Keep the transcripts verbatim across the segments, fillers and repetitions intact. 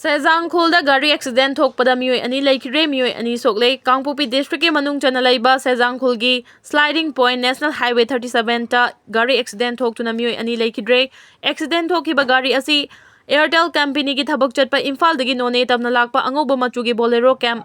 ꯁꯦꯖꯥꯡꯈꯣꯜꯗ ꯒꯥꯔꯤ ꯑꯦꯛꯁꯤꯗꯦꯟ ꯊꯣꯛꯄꯗ ꯃꯤꯑꯣꯏ ꯑꯅꯤ ꯂꯩꯈꯤꯗ꯭ꯔꯦ꯫ ꯃꯤꯑꯣꯏ ꯑꯅꯤ ꯁꯣꯛꯂꯦ꯫ ꯀꯥꯡꯄꯣꯛꯄꯤ ꯗꯤꯁꯇ꯭ꯔꯤꯛꯀꯤ ꯃꯅꯨꯡ ꯆꯟꯅ ꯂꯩꯕ ꯁꯦꯖꯥꯡꯈꯣꯜꯒꯤ ꯁ꯭ꯂꯥꯏꯗꯤꯡ ꯄꯣꯏꯟꯠ ꯅꯦꯁꯅꯦꯜ ꯍꯥꯏꯋꯦ ꯊꯥꯔꯇꯤ ꯁꯕꯦꯟꯇ ꯒꯥꯔꯤ ꯑꯦꯛꯁꯤꯗꯦꯟ ꯊꯣꯛꯇꯨꯅ ꯃꯤꯑꯣꯏ ꯑꯅꯤ ꯂꯩꯈꯤꯗ꯭ꯔꯦ꯫ ꯑꯦꯛꯁꯤꯗꯦꯟ ꯊꯣꯛꯈꯤꯕ ꯒꯥꯔꯤ ꯑꯁꯤ ꯑꯦꯌꯔꯇꯦꯜ ꯀꯝꯄꯦꯅꯤꯒꯤ ꯊꯕꯛ ꯆꯠꯄ ꯏꯝꯐꯥꯜꯗꯒꯤ ꯅꯣꯅꯦ ꯇꯝꯅ ꯂꯥꯛꯄ ꯑꯉꯧꯕ ꯃꯆꯨꯒꯤ ꯕꯣꯂꯦꯔꯣ ꯀꯦꯝ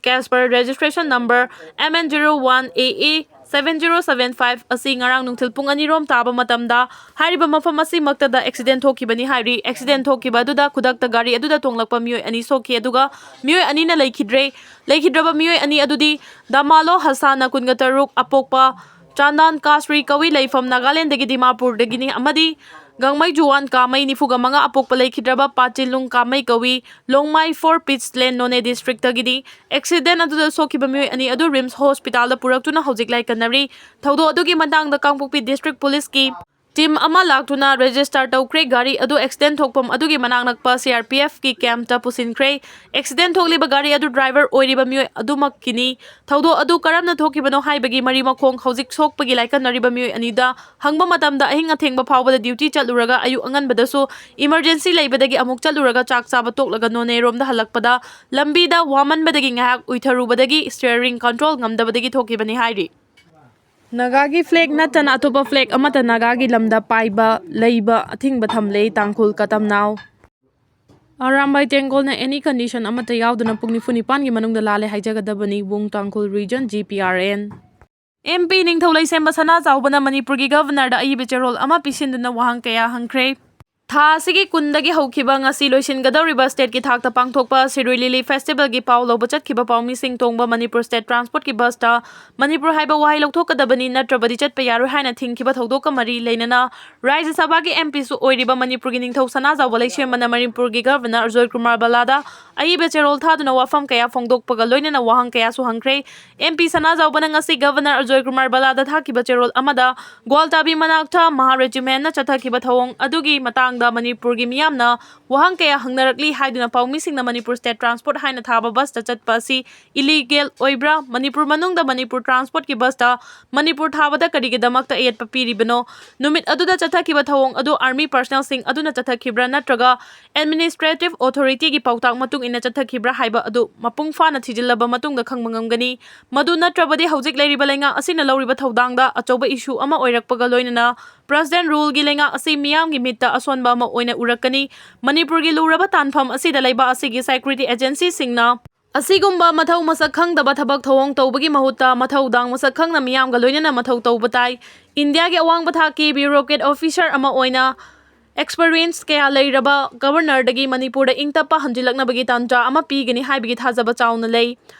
ꯀꯦꯁꯄꯔ registration number M N zero one A A seven zero seven five ꯑꯁꯤ ꯉꯔꯥꯡ ꯅꯨꯡꯊꯤꯜ ꯄꯨꯡ ꯑꯅꯤꯔꯣꯝ ꯇꯥꯕ ꯃꯇꯝꯗ ꯍꯥꯏꯔꯤꯕ ꯃꯐꯝ ꯑꯁꯤꯃꯛꯇꯗ ꯑꯦꯛꯁꯤꯗꯦꯟ ꯊꯣꯛꯈꯤꯕꯅꯤ ꯍꯥꯏꯔꯤ꯫ ꯑꯦꯛꯁꯤꯗꯦꯟ ꯊꯣꯛꯈꯤꯕ ꯑꯗꯨꯗ ꯈꯨꯗꯛꯇ ꯒꯥꯔꯤ ꯑꯗꯨꯗ ꯇꯣꯡꯂꯛꯄ ꯃꯤꯑꯣꯏ ꯑꯅꯤ ꯁꯣꯛꯈꯤ, ꯑꯗꯨꯒ ꯃꯤꯑꯣꯏ ꯑꯅꯤꯅ ꯂꯩꯈꯤꯗ꯭ꯔꯦ꯫ ꯂꯩꯈꯤꯗ꯭ꯔꯕ ꯃꯤꯑꯣꯏ ꯑꯅꯤ ꯑꯗꯨꯗꯤ ꯗꯥꯃꯥꯂꯣ ꯍꯁꯥꯅ ꯀꯨꯟꯒ ꯇꯔꯨꯛ, ꯑꯄꯣꯛꯄ ꯆꯥꯟꯗꯥꯟ ꯀꯥꯁ꯭ꯔꯤ ꯀꯋꯤ, ꯂꯩꯐꯝ ꯅꯥꯒꯥꯂꯦꯟꯗꯒꯤ ꯗꯤꯃꯥꯄꯨꯔꯗꯒꯤꯅꯤ, ꯑꯃꯗꯤ ꯒꯥꯡꯃꯩ ꯖꯨꯋꯥꯟ ꯀꯥꯃꯩ, ꯅꯤꯐꯨꯒ ꯃꯉꯥ, ꯑꯄꯣꯛꯄ ꯂꯩꯈꯤꯗ꯭ꯔꯕ ꯄꯥꯆꯤꯂꯨꯡ ꯀꯥꯃꯩ ꯀꯋꯤ, ꯂꯣꯡꯃꯥꯏ ꯐꯣꯔ ꯄꯤꯁ ꯂꯦꯟ, ꯅꯣꯅꯦ ꯗꯤꯁꯇ꯭ꯔꯤꯛꯇꯒꯤꯅꯤ꯫ ꯑꯦꯛꯁꯤꯗꯦꯟ ꯑꯗꯨꯗ ꯁꯣꯛꯈꯤꯕ ꯃꯤꯑꯣꯏ ꯑꯅꯤ ꯑꯗꯨ ꯔꯤꯝꯁ ꯍꯣꯁꯄꯤꯇꯥꯜꯗ ꯄꯨꯔꯛꯇꯨꯅ ꯍꯧꯖꯤꯛ ꯂꯥꯏꯀꯠꯅꯔꯤ꯫ ꯊꯧꯗꯣꯛ ꯑꯗꯨꯒꯤ ꯃꯇꯥꯡꯗ ꯀꯥꯡꯄꯣꯛꯄꯤ ꯗꯤꯁꯇ꯭ꯔꯤꯛ ꯄꯨꯂꯤꯁꯀꯤ ꯇꯤꯝ ꯑꯃ ꯂꯥꯛꯇꯨꯅ ꯔꯦꯖꯤꯁꯇꯥꯔ ꯇꯧꯈ꯭ꯔꯦ꯫ ꯒꯥꯔꯤ ꯑꯗꯨ ꯑꯦꯛꯁꯤꯗꯦꯟ ꯊꯣꯛꯐꯝ ꯑꯗꯨꯒꯤ ꯃꯅꯥꯛ ꯅꯛꯄ C R P F ꯀꯤ ꯀꯦꯝꯞꯇ ꯄꯨꯁꯤꯟꯈ꯭ꯔꯦ꯫ ꯑꯦꯛꯁꯤꯗꯦꯟ ꯊꯣꯛꯂꯤꯕ ꯒꯥꯔꯤ ꯑꯗꯨ ꯗ꯭ꯔꯥꯏꯚꯔ ꯑꯣꯏꯔꯤꯕ ꯃꯤꯑꯣꯏ ꯑꯗꯨꯃꯛꯀꯤꯅꯤ꯫ ꯊꯧꯗꯣꯛ ꯑꯗꯨ ꯀꯔꯝꯅ ꯊꯣꯛꯈꯤꯕꯅꯣ ꯍꯥꯏꯕꯒꯤ ꯃꯔꯤ ꯃꯈꯣꯡ ꯍꯧꯖꯤꯛ ꯁꯣꯛꯄꯒꯤ ꯂꯥꯏꯀꯠꯅꯔꯤꯕ ꯃꯤꯑꯣꯏ ꯑꯅꯤꯗ ꯍꯪꯕ ꯃꯇꯝꯗ, ꯑꯍꯤꯡ ꯑꯊꯦꯡꯕ ꯐꯥꯎꯕꯗ ꯗ꯭ꯌꯨꯇꯤ ꯆꯠꯂꯨꯔꯒ ꯑꯌꯨꯛ ꯑꯉꯟꯕꯗꯁꯨ ꯏꯃꯔꯖꯦꯟꯁꯤ ꯂꯩꯕꯗꯒꯤ ꯑꯃꯨꯛ ꯆꯠꯂꯨꯔꯒ ꯆꯥꯛ ꯆꯥꯕ ꯇꯣꯛꯂꯒ ꯅꯣꯅꯦꯔꯣꯝꯗ ꯍꯜꯂꯛꯄꯗ ꯂꯝꯕꯤꯗ ꯋꯥꯃꯟꯕꯗꯒꯤ ꯉꯥꯏꯍꯥꯛ ꯎꯏꯊꯔꯨꯕꯗꯒꯤ ꯁ꯭ꯇꯤꯌꯔꯤꯡ ꯀꯟꯇ꯭ꯔꯣꯜ ꯉꯝꯗꯕꯗꯒꯤ ꯊꯣꯛꯈꯤꯕꯅꯤ ꯍꯥꯏꯔꯤ꯫ ꯅꯥꯒꯥꯒꯤ ꯐ꯭ꯂꯦꯒ ꯅꯠꯇꯅ ꯑꯇꯣꯞꯄ ꯐ꯭ꯂꯦꯒ ꯑꯃꯠꯇ ꯅꯥꯒꯥꯒꯤ ꯂꯝꯗ ꯄꯥꯏꯕ ꯂꯩꯕ ꯑꯊꯤꯡꯕ ꯊꯝꯂꯦ ꯇꯥꯡꯈꯨꯜ ꯀꯇꯝꯅꯥꯎ꯫ ꯑꯔꯥꯝꯕꯥꯏ ꯇꯦꯡꯒꯣꯜꯅ ꯑꯦꯅꯤ ꯀꯟꯗꯤꯁꯟ ꯑꯃꯠꯇ ꯌꯥꯎꯗꯅ ꯄꯨꯡ ꯅꯤꯐꯨ ꯅꯤꯄꯥꯟꯒꯤ ꯃꯅꯨꯡꯗ ꯂꯥꯜꯂꯦ ꯍꯥꯏꯖꯒꯗꯕꯅꯤ, ꯋꯨꯡ ꯇꯥꯡꯈꯨꯜ region, G P R N꯫ M P ꯅꯤꯡꯊꯧ ꯂꯩꯁꯦꯝꯕ ꯁꯅꯥꯖꯥꯎꯕꯅ ꯃꯅꯤꯄꯨꯔꯒꯤ ꯒꯕꯔꯅꯔꯗ ꯑꯏꯕ ꯆꯦꯔꯣꯜ ꯑꯃ ꯄꯤꯁꯤꯟꯗꯨꯅ ꯋꯥꯍꯪ ꯀꯌꯥ ꯍꯪꯈ꯭ꯔꯦ꯫ ꯊꯥ ꯑꯁꯤꯒꯤ ꯀꯨꯟꯗꯒꯤ ꯍꯧꯈꯤꯕ ꯉꯁꯤ ꯂꯣꯏꯁꯤꯟꯒꯗꯧꯔꯤꯕ ꯁ꯭ꯇꯦꯠꯀꯤ ꯊꯥꯛꯇ ꯄꯥꯡꯊꯣꯛꯄ ꯁꯤꯔꯨꯏ ꯂꯤꯂꯤ ꯐꯦꯁꯇꯤꯚꯦꯜꯒꯤ ꯄꯥꯎ ꯂꯧꯕ ꯆꯠꯈꯤꯕ ꯄꯥꯎꯃꯤꯁꯤꯡ ꯇꯣꯡꯕ ꯃꯅꯤꯄꯨꯔ ꯁ꯭ꯇꯦꯠ ꯇ꯭ꯔꯥꯟꯁꯄꯣꯔꯠꯀꯤ ꯕꯁꯇ ꯃꯅꯤꯄꯨꯔ ꯍꯥꯏꯕ ꯋꯥꯍꯩ ꯂꯧꯊꯣꯛꯀꯗꯕꯅꯤ, ꯅꯠꯇ꯭ꯔꯕꯗꯤ ꯆꯠꯄ ꯌꯥꯔꯣꯏ ꯍꯥꯏꯅ ꯊꯤꯡꯈꯤꯕ ꯊꯧꯗꯣꯛꯀ ꯃꯔꯤ ꯂꯩꯅꯅ ꯔꯥꯖ꯭ꯌ ꯁꯚꯥꯒꯤ M Pꯁꯨ ꯑꯣꯏꯔꯤꯕ ꯃꯅꯤꯄꯨꯔꯒꯤ ꯅꯤꯡꯊꯧ ꯁꯅꯥꯖꯥꯎꯕ ꯂꯩꯁꯦꯝꯕꯅ ꯃꯅꯤꯄꯨꯔꯒꯤ ꯒꯕꯔꯅꯔ ꯑꯖꯣꯏ ꯀꯨꯃꯥꯔ ꯕꯂꯥꯗ ꯑꯏꯕ ꯆꯦꯔꯣꯜ ꯊꯥꯗꯨꯅ ꯋꯥꯐꯝ ꯀꯌꯥ ꯐꯣꯡꯗꯣꯛꯄꯒ ꯂꯣꯏꯅꯅ ꯋꯥꯍꯪ ꯀꯌꯥꯁꯨ ꯍꯪꯈ꯭ꯔꯦ꯫ M P ꯁꯅꯥꯖꯥꯎꯕꯅ ꯉꯁꯤ ꯒꯕꯔꯅꯔ ꯑꯖꯣꯏ ꯀꯨꯃꯥꯔ ꯕꯂꯥꯗ ꯊꯥꯈꯤꯕ ꯆꯦꯔꯣꯜ ꯑꯃꯗ ꯒ꯭ꯋꯥꯜꯇꯥꯕꯤ ꯃꯅꯥꯛꯇ ꯃꯍꯥ ꯔꯦꯖꯤꯃꯦꯟꯠꯅ ꯆꯠꯊꯈꯤꯕ ꯊꯧꯑꯣꯡ ꯑꯗꯨꯒꯤ ꯃꯇꯥꯡ ꯃꯇꯨꯡꯗ ꯃꯅꯤꯄꯨꯔꯒꯤ ꯃꯤꯌꯥꯝꯅ ꯋꯥꯍꯪ ꯀꯌꯥ ꯍꯪꯅꯔꯛꯂꯤ ꯍꯥꯏꯗꯨꯅ ꯄꯥꯎꯃꯤꯁꯤꯡꯅ ꯃꯅꯤꯄꯨꯔ ꯁ꯭ꯇꯦꯠ ꯇ꯭ꯔꯥꯟꯁꯄꯣꯔꯠ ꯍꯥꯏꯅ ꯊꯥꯕ ꯕꯁꯇ ꯆꯠꯄ ꯑꯁꯤ ꯏꯂꯤꯒꯦꯜ ꯑꯣꯏꯕ꯭ꯔꯥ? ꯃꯅꯤꯄꯨꯔ ꯃꯅꯨꯡꯗ ꯃꯅꯤꯄꯨꯔ ꯇ꯭ꯔꯥꯟꯁꯄꯣꯔꯠꯀꯤ ꯕꯁꯇ ꯃꯅꯤꯄꯨꯔ ꯊꯥꯕꯗ ꯀꯔꯤꯒꯤꯗꯃꯛꯇ ꯑꯌꯦꯠꯄ ꯄꯤꯔꯤꯕꯅꯣ? ꯅꯨꯃꯤꯠ ꯑꯗꯨꯗ ꯆꯠꯊꯈꯤꯕ ꯊꯧꯑꯣꯡ ꯑꯗꯨ ꯑꯥꯔꯃꯤ ꯄꯔꯁꯅꯦꯜꯁꯤꯡ ꯑꯗꯨꯅ ꯆꯠꯊꯈꯤꯕ꯭ꯔꯥ ꯅꯠꯇ꯭ꯔꯒ ꯑꯦꯗꯃꯤꯅꯤꯁꯇ꯭ꯔꯦꯇꯤꯚ ꯑꯣꯊꯣꯔꯤꯇꯤꯒꯤ ꯄꯥꯎꯇꯥꯛ ꯃꯇꯨꯡ ꯏꯟꯅ ꯆꯠꯊꯈꯤꯕ꯭ꯔꯥ ꯍꯥꯏꯕ ꯑꯗꯨ ꯃꯄꯨꯡ ꯐꯥꯅ ꯊꯤꯖꯤꯜꯂꯕ ꯃꯇꯨꯡꯗ ꯈꯪꯕ ꯉꯝꯒꯅꯤ꯫ ꯃꯗꯨ ꯅꯠꯇ꯭ꯔꯕꯗꯤ ꯍꯧꯖꯤꯛ ꯂꯩꯔꯤꯕ ꯂꯩꯉꯥꯛ ꯑꯁꯤꯅ ꯂꯧꯔꯤꯕ ꯊꯧꯗꯥꯡꯗ ꯑꯆꯧꯕ ꯏꯁꯨ ꯑꯃ ꯑꯣꯏꯔꯛꯄꯒ ꯂꯣꯏꯅꯅ ꯄ꯭ꯔꯁꯤꯗꯦꯟ ꯔꯨꯜꯒꯤ ꯂꯩꯉꯥꯛ ꯑꯁꯤ ꯃꯤꯌꯥꯝꯒꯤ ꯃꯤꯠꯇ ꯑꯁꯣꯟꯕ ꯑꯃ ꯑꯣꯏꯅ ꯎꯔꯛꯀꯅꯤ꯫ ꯃꯅꯤꯄꯨꯔꯒꯤ ꯂꯨꯔꯕ ꯇꯥꯟꯐꯝ ꯑꯁꯤꯗ ꯂꯩꯕ ꯑꯁꯤꯒꯤ ꯁꯦꯀ꯭ꯌꯨꯔꯤꯇꯤ ꯑꯦꯖꯦꯟꯁꯤꯁꯤꯡꯅ ꯑꯁꯤꯒꯨꯝꯕ ꯃꯊꯧ ꯃꯁꯛ ꯈꯪꯗꯕ ꯊꯕꯛ ꯊꯧꯑꯣꯡ ꯇꯧꯕꯒꯤ ꯃꯍꯨꯠꯇ ꯃꯊꯧꯗꯥꯡ ꯃꯁꯛ ꯈꯪꯅ ꯃꯤꯌꯥꯝꯒ ꯂꯣꯏꯅꯅ ꯃꯊꯧ ꯇꯧꯕ ꯇꯥꯏ꯫ ꯏꯟꯗꯤꯌꯥꯒꯤ ꯑꯋꯥꯡꯕ ꯊꯥꯛꯀꯤ ꯕ꯭ꯌꯨꯔꯣꯀ꯭ꯔꯦꯠ ꯑꯣꯐꯤꯁꯔ ꯑꯃ ꯑꯣꯏꯅ ꯑꯦꯛꯁꯄꯔꯤꯌꯦꯟꯁ ꯀꯌꯥ ꯂꯩꯔꯕ ꯒꯕꯔꯅꯔꯗꯒꯤ ꯃꯅꯤꯄꯨꯔꯗ ꯏꯪ ꯇꯞꯄ ꯍꯟꯖꯤꯜꯂꯛꯅꯕꯒꯤ ꯇꯥꯟꯖꯥ ꯑꯃ ꯄꯤꯒꯅꯤ ꯍꯥꯏꯕꯒꯤ ꯊꯥꯖꯕ ꯆꯥꯎꯅ ꯂꯩ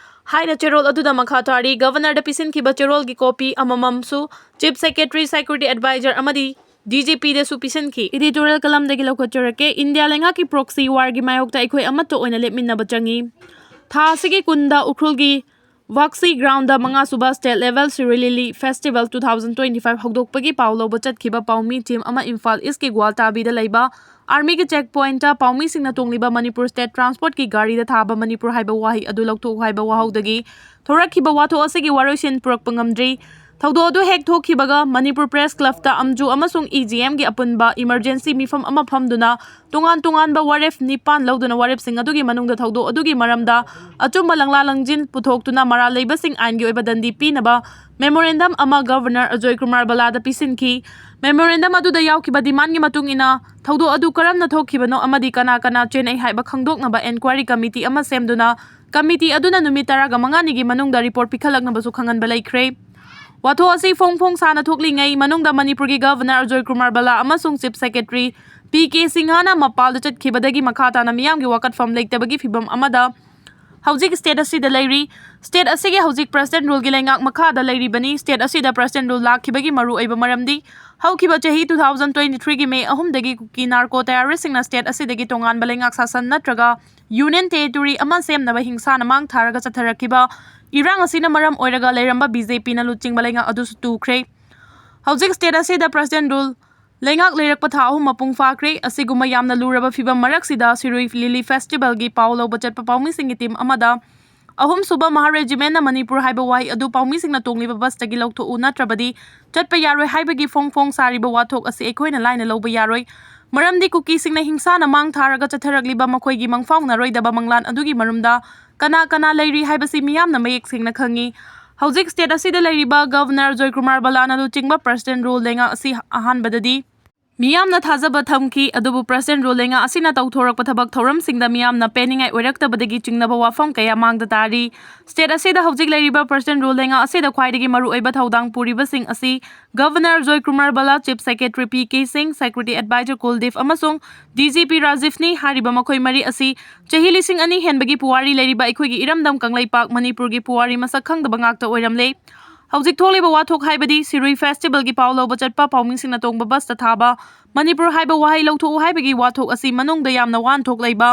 ꯍꯥꯏꯅ ꯆꯦꯔꯣꯜ ꯑꯗꯨꯗ ꯃꯈꯥ ꯇꯥꯔꯤ꯫ ꯒꯕꯔꯅꯔꯗ ꯄꯤꯁꯤꯟꯈꯤꯕ ꯆꯦꯔꯣꯜꯒꯤ ꯀꯣꯄꯤ ꯑꯃꯃꯝꯁꯨ ꯆꯤꯐ ꯁꯦꯀ꯭ꯔꯦꯇꯔꯤ, ꯁꯦꯀ꯭ꯌꯨꯔꯤꯇꯤ ꯑꯦꯗꯚꯥꯏꯖꯔ ꯑꯃꯗꯤ ꯗꯤ ꯖꯤ ꯄꯤꯗꯁꯨ ꯄꯤꯁꯤꯟꯈꯤ꯫ ꯏꯗꯤꯇꯣꯔꯤꯌꯦꯜ ꯀꯂꯝꯗꯒꯤ ꯂꯧꯈꯠꯆꯔꯛꯀꯦ꯫ ꯏꯟꯗꯤꯌꯥ ꯂꯩꯉꯥꯛꯀꯤ ꯄ꯭ꯔꯣꯛꯁꯤ ꯋꯥꯔꯒꯤ ꯃꯥꯌꯣꯛꯇ ꯑꯩꯈꯣꯏ ꯑꯃꯠꯇ ꯑꯣꯏꯅ ꯂꯦꯞꯃꯤꯟꯅꯕ ꯆꯪꯏ꯫ ꯊꯥ ꯑꯁꯤꯒꯤ ꯀꯨꯟꯗ ꯎꯈ꯭ꯔꯨꯜꯒꯤ ꯋꯥꯛꯁꯤ ꯒ꯭ꯔꯥꯎꯟꯗ ꯃꯉꯥꯁꯨꯕ state level Shirui lily festival two thousand twenty five ꯍꯧꯗꯣꯛꯄꯒꯤ ꯄꯥꯎ ꯂꯧꯕ ꯆꯠꯈꯤꯕ ꯄꯥꯎꯃꯤ ꯇꯤꯝ ꯑꯃ ꯏꯝꯐꯥꯜ ꯏꯁꯀꯤ ꯒ꯭ꯋꯥꯜꯇꯥꯕꯤꯗ ꯂꯩꯕ ꯑꯥꯔꯃꯤꯒꯤ ꯆꯦꯛ ꯄꯣꯏꯟꯠꯇ ꯄꯥꯎꯃꯤꯁꯤꯡꯅ ꯇꯣꯡꯂꯤꯕ ꯃꯅꯤꯄꯨꯔ ꯁ꯭ꯇꯦꯠ ꯇ꯭ꯔꯥꯟꯁꯄꯣꯔꯠꯀꯤ ꯒꯥꯔꯤꯗ ꯊꯥꯕ ꯃꯅꯤꯄꯨꯔ ꯍꯥꯏꯕ ꯋꯥꯍꯩ ꯑꯗꯨ ꯂꯧꯊꯣꯛꯎ ꯍꯥꯏꯕ ꯋꯥꯍꯧꯗꯒꯤ ꯊꯣꯔꯛꯈꯤꯕ ꯋꯥꯊꯣꯛ ꯑꯁꯤꯒꯤ ꯋꯥꯔꯣꯏꯁꯤꯟ ꯄꯨꯔꯛꯄ ꯉꯝꯗ꯭ꯔꯤ꯫ ꯊꯧꯗꯣꯛ ꯑꯗꯨ ꯍꯦꯛ ꯊꯣꯛꯈꯤꯕꯒ ꯃꯅꯤꯄꯨꯔ ꯄ꯭ꯔꯦꯁ ꯀ꯭ꯂꯕꯇ ꯑꯝꯖꯨ ꯑꯃꯁꯨꯡ ꯏ ꯖꯤ ꯑꯦꯝꯒꯤ ꯑꯄꯨꯟꯕ ꯏꯃꯔꯖꯦꯟꯁꯤ ꯃꯤꯐꯝ ꯑꯃ ꯐꯝꯗꯨꯅ ꯇꯣꯉꯥꯟ ꯇꯣꯉꯥꯟꯕ ꯋꯥꯔꯦꯞ ꯅꯤꯄꯥꯟ ꯂꯧꯗꯨꯅ ꯋꯥꯔꯦꯞꯁꯤꯡ ꯑꯗꯨꯒꯤ ꯃꯅꯨꯡꯗ ꯊꯧꯗꯣꯛ ꯑꯗꯨꯒꯤ ꯃꯔꯝꯗ ꯑꯆꯨꯝꯕ ꯂꯪꯂꯥ ꯂꯪꯖꯤꯟ ꯄꯨꯊꯣꯛꯇꯨꯅ ꯃꯔꯥꯜ ꯂꯩꯕꯁꯤꯡ ꯑꯥꯏꯟꯒꯤ ꯑꯣꯏꯕ ꯗꯟꯗꯤ ꯄꯤꯅꯕ ꯃꯦꯃꯣꯔꯦꯟꯗꯝ ꯑꯃ ꯒꯕꯔꯅꯔ ꯑꯖꯣꯏ ꯀꯨꯃꯥꯔ ꯕꯂꯥꯗ ꯄꯤꯁꯤꯟꯈꯤ꯫ ꯃꯦꯃꯣꯔꯦꯟꯗꯝ ꯑꯗꯨꯗ ꯌꯥꯎꯈꯤꯕ ꯗꯤꯃꯥꯟꯒꯤ ꯃꯇꯨꯡ ꯏꯟꯅ ꯊꯧꯗꯣꯛ ꯑꯗꯨ ꯀꯔꯝꯅ ꯊꯣꯛꯈꯤꯕꯅꯣ ꯑꯃꯗꯤ ꯀꯅꯥ ꯀꯅꯥ ꯆꯦꯟꯅꯩ ꯍꯥꯏꯕ ꯈꯪꯗꯣꯛꯅꯕ ꯏꯟꯀ꯭ꯋꯥꯏꯔꯤ ꯀꯃꯤꯇꯤ ꯑꯃ ꯁꯦꯝꯗꯨꯅ ꯀꯃꯤꯇꯤ ꯑꯗꯨꯅ ꯅꯨꯃꯤꯠ ꯇꯔꯥꯃꯉꯥꯅꯤꯒꯤ ꯃꯅꯨꯡꯗ ꯔꯤꯄꯣꯔꯠ ꯄꯤꯈꯠꯂꯛꯅꯕꯁꯨ ꯈꯪꯍꯟꯕ ꯂꯩꯈ꯭ꯔꯦ꯫ ꯋꯥꯊꯣꯛ ꯑꯁꯤ ꯐꯣꯡ ꯐꯣꯡ ꯁꯥꯅ ꯊꯣꯛꯂꯤꯉꯩ ꯃꯅꯨꯡꯗ ꯃꯅꯤꯄꯨꯔꯒꯤ ꯒꯕꯔꯅꯔ ꯑꯖꯣꯏ ꯀꯨꯃꯥꯔ ꯕꯂꯥ ꯑꯃꯁꯨꯡ ꯆꯤꯐ ꯁꯦꯀ꯭ꯔꯦꯇꯔꯤ ꯄꯤ ꯀꯦ ꯁꯤꯡꯍꯅ ꯃꯄꯥꯜꯗ ꯆꯠꯈꯤꯕꯗꯒꯤ ꯃꯈꯥ ꯇꯥꯅ ꯃꯤꯌꯥꯝꯒꯤ ꯋꯥꯀꯠꯐꯝ ꯂꯩꯇꯕꯒꯤ ꯐꯤꯚꯝ ꯑꯃꯗ ꯍꯧꯖꯤꯛ ꯁ꯭ꯇꯦꯠ ꯑꯁꯤꯗ ꯂꯩꯔꯤ꯫ ꯁ꯭ꯇꯦꯠ ꯑꯁꯤꯒꯤ ꯍꯧꯖꯤꯛ ꯄ꯭ꯔꯁꯤꯗꯦꯟ ꯔꯨꯜꯒꯤ ꯂꯩꯉꯥꯛ ꯃꯈꯥꯗ ꯂꯩꯔꯤꯕꯅꯤ꯫ ꯁ꯭ꯇꯦꯠ ꯑꯁꯤꯗ ꯄ꯭ꯔꯁꯤꯗꯦꯟ ꯔꯨꯜ ꯂꯥꯛꯈꯤꯕꯒꯤ ꯃꯔꯨꯑꯣꯏꯕ ꯃꯔꯝꯗꯤ ꯍꯧꯈꯤꯕ ꯆꯍꯤ two thousand twenty three ꯒꯤ ꯃꯦ ꯑꯍꯨꯝꯗꯒꯤ ꯀꯨꯀꯤ ꯅꯥꯔꯀꯣ ꯇꯦꯔꯣꯔꯤꯁꯁꯤꯡꯅ ꯁ꯭ꯇꯦꯠ ꯑꯁꯤꯗꯒꯤ ꯇꯣꯉꯥꯟꯕ ꯂꯩꯉꯥꯛ ꯁꯥꯁꯟ ꯅꯠꯇ꯭ꯔꯒ ꯌꯨꯅꯤꯌꯟ ꯇꯦꯔꯤꯇꯣꯔꯤ ꯑꯃ ꯁꯦꯝꯅꯕ ꯍꯤꯡꯁꯥꯅ ꯃꯥꯡ ꯊꯥꯔꯒ ꯆꯠꯊꯔꯛꯈꯤꯕ ꯏꯔꯥꯡ ꯑꯁꯤꯅ ꯃꯔꯝ ꯑꯣꯏꯔꯒ ꯂꯩꯔꯝꯕ ꯕꯤ ꯖꯦ ꯄꯤꯅ ꯂꯨꯆꯤꯡꯕ ꯂꯩꯉꯥꯛ ꯑꯗꯨꯁꯨ ꯇꯨꯈ꯭ꯔꯦ꯫ ꯍꯧꯖꯤꯛ ꯁ꯭ꯇꯦꯠ ꯑꯁꯤꯗ ꯄ꯭ꯔꯁꯤꯗꯦꯟ ꯔꯨꯜ ꯂꯩꯉꯥꯛ ꯂꯩꯔꯛꯄ ꯊꯥ ꯑꯍꯨꯝ ꯃꯄꯨꯡ ꯐꯥꯈ꯭ꯔꯦ꯫ ꯑꯁꯤꯒꯨꯝꯕ ꯌꯥꯝꯅ ꯂꯨꯔꯕ ꯐꯤꯕꯝ ꯃꯔꯛꯁꯤꯗ ꯁꯤꯔꯨꯏ ꯂꯤꯂꯤ ꯐꯦꯁꯇꯤꯚꯦꯜꯒꯤ ꯄꯥꯎ ꯂꯧꯕ ꯆꯠꯄ ꯄꯥꯎꯃꯤꯁꯤꯡꯒꯤ ꯇꯤꯝ ꯑꯃꯗ ꯑꯍꯨꯝꯁꯨꯕ ꯃꯍꯥ ꯔꯦꯖꯤꯃꯦꯟꯅ ꯃꯅꯤꯄꯨꯔ ꯍꯥꯏꯕ ꯋꯥꯍꯩ ꯑꯗꯨ ꯄꯥꯎꯃꯤꯁꯤꯡꯅ ꯇꯣꯡꯂꯤꯕ ꯕꯁꯇꯒꯤ ꯂꯧꯊꯣꯛꯎ, ꯅꯠꯇ꯭ꯔꯕꯗꯤ ꯆꯠꯄ ꯌꯥꯔꯣꯏ ꯍꯥꯏꯕꯒꯤ ꯐꯣꯡ ꯐꯣꯡ ꯁꯥꯔꯤꯕ ꯋꯥꯊꯣꯛ ꯑꯁꯤ ꯑꯩꯈꯣꯏꯅ ꯂꯥꯏꯅ ꯂꯧꯕ ꯌꯥꯔꯣꯏ꯫ ꯃꯔꯝꯗꯤ ꯀꯨꯀꯤꯁꯤꯡꯅ ꯍꯤꯡꯁꯥꯅ ꯃꯥꯡ ꯊꯥꯔꯒ ꯆꯠꯊꯔꯛꯂꯤꯕ ꯃꯈꯣꯏꯒꯤ ꯃꯪꯐꯥꯎꯅꯔꯣꯏꯗꯕ ꯃꯪꯂꯥꯟ ꯑꯗꯨꯒꯤ ꯃꯔꯨꯝꯗ ꯀꯅꯥ ꯀꯅꯥ ꯂꯩꯔꯤ ꯍꯥꯏꯕꯁꯤ ꯃꯤꯌꯥꯝꯅ ꯃꯌꯦꯛ ꯁꯦꯡꯅ ꯈꯪꯏ꯫ ꯍꯧꯖꯤꯛ ꯁ꯭ꯇꯦꯠ ꯑꯁꯤꯗ ꯂꯩꯔꯤꯕ ꯒꯚꯔꯅꯔ ꯖꯣꯏꯀꯨꯃꯥꯔ ꯕꯂꯥꯅ ꯂꯨꯆꯤꯡꯕ ꯄ꯭ꯔꯁꯤꯗꯦꯟ ꯔꯨꯜ ꯂꯩꯉꯥꯛ ꯑꯁꯤ ꯑꯍꯥꯟꯕꯗꯗꯤ ꯃꯤꯌꯥꯝꯅ ꯊꯥꯖꯕ ꯊꯝꯈꯤ, ꯑꯗꯨꯕꯨ ꯄ꯭ꯔꯁꯤꯗꯦꯟ ꯔꯨꯜ ꯂꯩꯉꯥꯛ ꯑꯁꯤꯅ ꯇꯧꯊꯣꯔꯛꯄ ꯊꯕꯛ ꯊꯧꯔꯝꯁꯤꯡꯗ ꯃꯤꯌꯥꯝꯅ ꯄꯦꯟꯅꯤꯡꯉꯥꯏ ꯑꯣꯏꯔꯛꯇꯕꯗꯒꯤ ꯆꯤꯡꯅꯕ ꯋꯥꯐꯝ ꯀꯌꯥ ꯃꯥꯡꯗ ꯇꯥꯔꯤ꯫ ꯁ꯭ꯇꯦꯠ ꯑꯁꯤꯗ ꯍꯧꯖꯤꯛ ꯂꯩꯔꯤꯕ ꯄ꯭ꯔꯁꯤꯗꯦꯟ ꯔꯨꯜ ꯂꯩꯉꯥꯛ ꯑꯁꯤꯗ ꯈ꯭ꯋꯥꯏꯗꯒꯤ ꯃꯔꯨꯑꯣꯏꯕ ꯊꯧꯗꯥꯡ ꯄꯨꯔꯤꯕꯁꯤꯡ ꯑꯁꯤ ꯒꯚꯔꯅꯔ ꯖꯣꯏꯀꯨꯃꯥꯔ ꯕꯂꯥ, chief secretary P K Singh, security adviser ꯀꯨꯜꯗꯤꯞ ꯑꯃꯁꯨꯡ ꯗꯤ ꯖꯤ ꯄꯤ ꯔꯥꯖꯤꯐꯅꯤ꯫ ꯍꯥꯏꯔꯤꯕ ꯃꯈꯣꯏ ꯃꯔꯤ ꯑꯁꯤ ꯆꯍꯤ ꯂꯤꯁꯤꯡ ꯑꯅꯤ ꯍꯦꯟꯕꯒꯤ ꯄꯨꯋꯥꯔꯤ ꯂꯩꯔꯤꯕ ꯑꯩꯈꯣꯏꯒꯤ ꯏꯔꯝꯗꯝ ꯀꯪꯂꯩꯄꯥꯛ ꯃꯅꯤꯄꯨꯔꯒꯤ ꯄꯨꯋꯥꯔꯤ ꯃꯁꯛ ꯈꯪꯗꯕ ꯉꯥꯛꯇ ꯑꯣꯏꯔꯝꯂꯦ꯫ ꯍꯧꯖꯤꯛ ꯊꯣꯛꯂꯤꯕ ꯋꯥꯊꯣꯛ ꯍꯥꯏꯕꯗꯤ ꯁꯤꯔꯨꯏ ꯐꯦꯁꯇꯤꯚꯦꯜꯒꯤ ꯄꯥꯎ ꯂꯧꯕ ꯆꯠꯄ ꯄꯥꯎꯃꯤꯁꯤꯡꯅ ꯇꯣꯡꯕ ꯕꯁꯇ ꯊꯥꯕ ꯃꯅꯤꯄꯨꯔ ꯍꯥꯏꯕ ꯋꯥꯍꯩ ꯂꯧꯊꯣꯛꯎ ꯍꯥꯏꯕꯒꯤ ꯋꯥꯊꯣꯛ ꯑꯁꯤ ꯃꯅꯨꯡꯗ ꯌꯥꯝꯅ ꯋꯥꯍꯟꯊꯣꯛ ꯂꯩꯕ,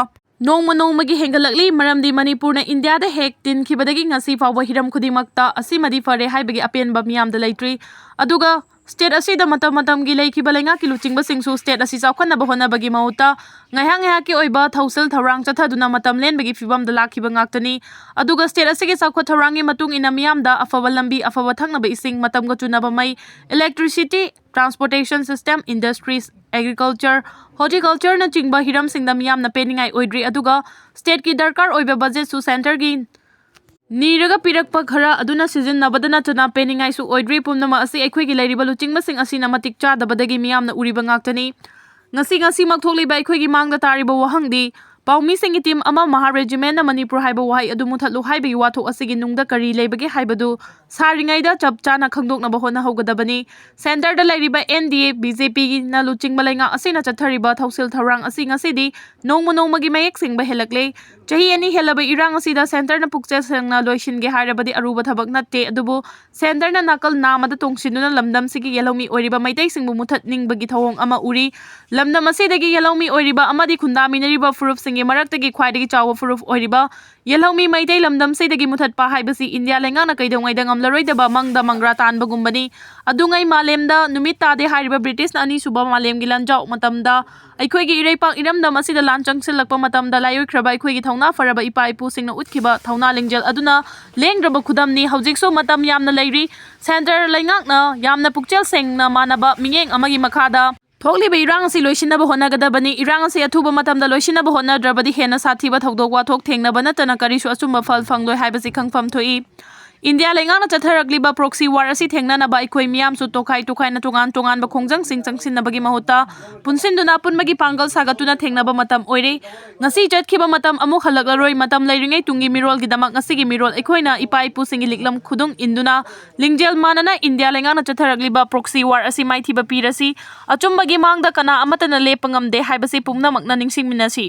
ꯅꯣꯡꯃ ꯅꯣꯡꯃꯒꯤ ꯍꯦꯟꯒꯠꯂꯛꯂꯤ꯫ ꯃꯔꯝꯗꯤ ꯃꯅꯤꯄꯨꯔꯅ ꯏꯟꯗꯤꯌꯥꯗ ꯍꯦꯛ ꯇꯤꯟꯈꯤꯕꯗꯒꯤ ꯉꯁꯤ ꯐꯥꯎꯕ ꯍꯤꯔꯝ ꯈꯨꯗꯤꯡꯃꯛꯇ ꯑꯁꯤꯃꯗꯤ ꯐꯔꯦ ꯍꯥꯏꯕꯒꯤ ꯑꯄꯦꯟꯕ ꯃꯤꯌꯥꯝꯗ ꯂꯩꯇ꯭ꯔꯤ꯫ ꯑꯗꯨꯒ ꯁ꯭ꯇꯦꯠ ꯑꯁꯤꯗ ꯃꯇꯝ ꯃꯇꯝꯒꯤ ꯂꯩꯈꯤꯕ ꯂꯩꯉꯥꯛꯀꯤ ꯂꯨꯆꯤꯡꯕꯁꯤꯡꯁꯨ ꯁ꯭ꯇꯦꯠ ꯑꯁꯤ ꯆꯥꯎꯈꯠꯅꯕ ꯍꯣꯠꯅꯕꯒꯤ ꯃꯍꯨꯠꯇ ꯉꯥꯏꯍꯥꯛ ꯉꯥꯏꯍꯥꯛꯀꯤ ꯑꯣꯏꯕ ꯊꯧꯁꯤꯜ ꯊꯧꯔꯥꯡ ꯆꯠꯊꯗꯨꯅ ꯃꯇꯝ ꯂꯦꯟꯕꯒꯤ ꯐꯤꯕꯝꯗ ꯂꯥꯛꯈꯤꯕ ꯉꯥꯛꯇꯅꯤ꯫ ꯑꯗꯨꯒ ꯁ꯭ꯇꯦꯠ ꯑꯁꯤꯒꯤ ꯆꯥꯎꯈꯠ ꯊꯧꯔꯥꯡꯒꯤ ꯃꯇꯨꯡ ꯏꯟꯅ ꯃꯤꯌꯥꯝꯗ ꯑꯐꯕ ꯂꯝꯕꯤ, ꯑꯐꯕ ꯊꯛꯅꯕ ꯏꯁꯤꯡ, ꯃꯇꯝꯒ ꯆꯨꯅꯕ ꯃꯩ, electricity, transportation system, industries, agriculture, horticultureꯅꯆꯤꯡꯕ ꯍꯤꯔꯝꯁꯤꯡꯗ ꯃꯤꯌꯥꯝꯅ ꯄꯦꯟꯅꯤꯡꯉꯥꯏ ꯑꯣꯏꯗ꯭ꯔꯤ꯫ ꯑꯗꯨꯒ ꯁ꯭ꯇꯦꯠꯀꯤ ꯗꯔꯀꯥꯔ ꯑꯣꯏꯕ ꯕꯖꯦꯠꯁꯨ ꯁꯦꯟꯇꯔꯒꯤ ꯅꯤꯔꯒ ꯄꯤꯔꯛꯄ ꯈꯔ ꯑꯗꯨꯅ ꯁꯤꯖꯤꯟꯅꯕꯗ ꯅꯠꯇꯅ ꯄꯦꯟꯅꯤꯡꯉꯥꯏꯁꯨ ꯑꯣꯏꯗ꯭ꯔꯤ꯫ ꯄꯨꯝꯅꯃꯛ ꯑꯁꯤ ꯑꯩꯈꯣꯏꯒꯤ ꯂꯩꯔꯤꯕ ꯂꯨꯆꯤꯡꯕꯁꯤꯡ ꯑꯁꯤꯅ ꯃꯇꯤꯛ ꯆꯥꯗꯕꯗꯒꯤ ꯃꯤꯌꯥꯝꯅ ꯎꯔꯤꯕ ꯉꯥꯛꯇꯅꯤ꯫ ꯉꯁꯤ ꯉꯁꯤꯃꯛ ꯊꯣꯛꯂꯤꯕ ꯑꯩꯈꯣꯏꯒꯤ ꯃꯥꯡꯗ ꯇꯥꯔꯤꯕ ꯋꯥꯍꯪꯗꯤ, ꯄꯥꯎꯃꯤꯁꯤꯡꯒꯤ ꯇꯤꯝ ꯑꯃ ꯃꯍꯥ ꯔꯦꯖꯤꯃꯦꯟꯅ ꯃꯅꯤꯄꯨꯔ ꯍꯥꯏꯕ ꯋꯥꯍꯩ ꯑꯗꯨ ꯃꯨꯊꯠꯂꯨ ꯍꯥꯏꯕꯒꯤ ꯋꯥꯊꯣꯛ ꯑꯁꯤꯒꯤ ꯅꯨꯡꯗ ꯀꯔꯤ ꯂꯩꯕꯒꯦ ꯍꯥꯏꯕꯗꯨ ꯁꯥꯔꯤꯉꯩꯗ ꯆꯞ ꯆꯥꯅ ꯈꯪꯗꯣꯛꯅꯕ ꯍꯣꯠꯅꯍꯧꯒꯗꯕꯅꯤ꯫ ꯁꯦꯟꯇꯔꯗ ꯂꯩꯔꯤꯕ ꯑꯦꯟ ꯗꯤ ꯑꯦ, ꯕꯤ ꯖꯦ ꯄꯤꯅ ꯂꯨꯆꯤꯡꯕ ꯂꯩꯉꯥꯛ ꯑꯁꯤꯅ ꯆꯠꯊꯔꯤꯕ ꯊꯧꯁꯤꯜ ꯊꯧꯔꯥꯡ ꯑꯁꯤ ꯉꯁꯤꯗꯤ ꯅꯣꯡꯃ ꯅꯣꯡꯃꯒꯤ ꯃꯌꯦꯛ ꯁꯦꯡꯕ ꯍꯦꯜꯂꯛꯂꯦ꯫ ꯆꯍꯤ ꯑꯅꯤ ꯍꯦꯜꯂꯕ ꯏꯔꯥꯡ ꯑꯁꯤꯗ ꯁꯦꯟꯇꯔꯅ ꯄꯨꯛꯆꯦꯜ ꯁꯦꯡꯅ ꯂꯣꯏꯁꯤꯟꯒꯦ ꯍꯥꯏꯔꯕꯗꯤ ꯑꯔꯨꯕ ꯊꯕꯛ ꯅꯠꯇꯦ꯫ ꯑꯗꯨꯕꯨ ꯁꯦꯟꯇꯔꯅ ꯅꯥꯀꯜ ꯅꯥꯝꯃꯗ ꯇꯣꯡꯁꯤꯟꯗꯨꯅ ꯂꯝꯗꯝꯁꯤꯒꯤ ꯌꯦꯜꯍꯧꯃꯤ ꯑꯣꯏꯔꯤꯕ ꯃꯩꯇꯩꯁꯤꯡꯕꯨ ꯃꯨꯊꯠꯅꯤꯡꯕꯒꯤ ꯊꯧꯑꯣꯡ ꯑꯃ ꯎꯔꯤ꯫ ꯂꯝꯗꯝ ꯑꯁꯤꯗꯒꯤ ꯌꯦꯜꯍꯧꯃꯤ ꯑꯣꯏꯔꯤꯕ ꯑꯃꯗꯤ ꯈꯨꯟꯗꯥꯃꯤꯟꯅꯔꯤꯕ ꯐꯨꯔꯨꯞꯁꯤꯡꯒꯤ ꯃꯔꯛꯇꯒꯤ ꯈ꯭ꯋꯥꯏꯗꯒꯤ ꯆꯥꯎꯕ ꯐꯨꯔꯨꯞ ꯑꯣꯏꯔꯤꯕ ꯌꯦꯜꯍꯧꯃꯤ ꯃꯩꯇꯩ ꯂꯝꯗꯝꯁꯤꯗꯒꯤ ꯃꯨꯊꯠꯄ ꯍꯥꯏꯕꯁꯤ ꯏꯟꯗꯤꯌꯥ ꯂꯩꯉꯥꯛꯅ ꯀꯩꯗꯧꯉꯩꯗ ꯂꯔꯣꯏꯗꯕ ꯃꯪꯗ ꯃꯪꯒ꯭ꯔꯥ ꯇꯥꯟꯕꯒꯨꯝꯕꯅꯤ꯫ ꯑꯗꯨꯉꯩ ꯃꯥꯂꯦꯝꯗ ꯅꯨꯃꯤꯠ ꯇꯥꯗꯦ ꯍꯥꯏꯔꯤꯕ ꯕ꯭ꯔꯤꯇꯤꯁꯅ ꯑꯅꯤꯁꯨꯕ ꯃꯥꯂꯦꯝꯒꯤ ꯂꯥꯟꯖꯥꯎ ꯃꯇꯝꯗ ꯑꯩꯈꯣꯏꯒꯤ ꯏꯔꯩꯄꯥꯛ ꯏꯔꯝꯗꯝ ꯑꯁꯤꯗ ꯂꯥꯟ ꯆꯪꯁꯤꯜꯂꯛꯄ ꯃꯇꯝꯗ ꯂꯥꯏꯑꯣꯏꯈ꯭ꯔꯕ ꯑꯩꯈꯣꯏꯒꯤ ꯊꯧꯅꯥ ꯐꯔꯕ ꯏꯄꯥ ꯏꯄꯨꯁꯤꯡꯅ ꯎꯠꯈꯤꯕ ꯊꯧꯅꯥ ꯂꯤꯡꯖꯦꯜ ꯑꯗꯨꯅ ꯂꯦꯡꯗ꯭ꯔꯕ ꯈꯨꯗꯝꯅꯤ꯫ ꯍꯧꯖꯤꯛꯁꯨ ꯃꯇꯝ ꯌꯥꯝꯅ ꯂꯩꯔꯤ꯫ ꯁꯦꯟꯇꯔ ꯂꯩꯉꯥꯛꯅ ꯌꯥꯝꯅ ꯄꯨꯛꯆꯦꯜ ꯁꯦꯡꯅ ꯃꯥꯟꯅꯕ ꯃꯤꯠꯌꯦꯡ ꯑꯃꯒꯤ ꯃꯈꯥꯗ ꯊꯣꯛꯂꯤꯕ ꯏꯔꯥꯡ ꯑꯁꯤ ꯂꯣꯏꯁꯤꯟꯅꯕ ꯍꯣꯠꯅꯒꯗꯕꯅꯤ꯫ ꯏꯔꯥꯡ ꯑꯁꯤ ꯑꯊꯨꯕ ꯃꯇꯝꯗ ꯂꯣꯏꯁꯤꯟꯅꯕ ꯍꯣꯠꯅꯗ꯭ꯔꯕꯗꯤ ꯍꯦꯟꯅ ꯁꯥꯊꯤꯕ ꯊꯧꯗꯣꯛ ꯋꯥꯊꯣꯛ ꯊꯦꯡꯅꯕ ꯅꯠꯇꯅ ꯀꯔꯤꯁꯨ ꯑꯆꯨꯝꯕ ꯐꯜ ꯐꯪꯂꯣꯏ ꯍꯥꯏꯕꯁꯤ ꯈꯪꯐꯝ ꯊꯣꯛꯏ꯫ ꯏꯟꯗꯤꯌꯥ ꯂꯩꯉꯥꯛꯅ ꯆꯠꯊꯔꯛꯂꯤꯕ proxy war ꯑꯁꯤ ꯊꯦꯡꯅꯅꯕ ꯑꯩꯈꯣꯏ ꯃꯤꯌꯥꯝꯁꯨ ꯇꯣꯈꯥꯏ ꯇꯣꯈꯥꯏꯅ ꯇꯣꯉꯥꯟ ꯇꯣꯉꯥꯟꯕ ꯈꯣꯡꯖꯪꯁꯤꯡ ꯆꯪꯁꯤꯟꯅꯕꯒꯤ ꯃꯍꯨꯠꯇ ꯄꯨꯟꯁꯤꯟꯗꯨꯅ ꯑꯄꯨꯟꯕꯒꯤ ꯄꯥꯡꯒꯜ ꯁꯥꯒꯠꯇꯨꯅ ꯊꯦꯡꯅꯕ ꯃꯇꯝ ꯑꯣꯏꯔꯦ꯫ ꯉꯁꯤ ꯆꯠꯈꯤꯕ ꯃꯇꯝ ꯑꯃꯨꯛ ꯍꯜꯂꯛꯂꯔꯣꯏ꯫ ꯃꯇꯝ ꯂꯩꯔꯤꯉꯩ ꯇꯨꯡꯒꯤ ꯃꯤꯔꯣꯜꯒꯤꯗꯃꯛ ꯉꯁꯤꯒꯤ ꯃꯤꯔꯣꯜ ꯑꯩꯈꯣꯏꯅ ꯏꯄꯥ ꯏꯄꯨꯁꯤꯡꯒꯤ ꯂꯤꯛꯂꯝ ꯈꯨꯗꯨꯡ ꯏꯟꯗꯨꯅ ꯂꯤꯡꯖꯦꯜ ꯃꯥꯟꯅꯅ ꯏꯟꯗꯤꯌꯥ ꯂꯩꯉꯥꯛꯅ ꯆꯠꯊꯔꯛꯂꯤꯕ proxy war ꯑꯁꯤ ꯃꯥꯏꯊꯤꯕ ꯄꯤꯔꯁꯤ꯫ ꯑꯆꯨꯝꯕꯒꯤ ꯃꯥꯡꯗ ꯀꯅꯥ ꯑꯃꯠꯇꯅ ꯂꯦꯞꯄ ꯉꯝꯗꯦ ꯍꯥꯏꯕꯁꯤ ꯄꯨꯝꯅꯃꯛꯅ ꯅꯤꯡꯁꯤꯡꯃꯤꯟꯅꯁꯤ꯫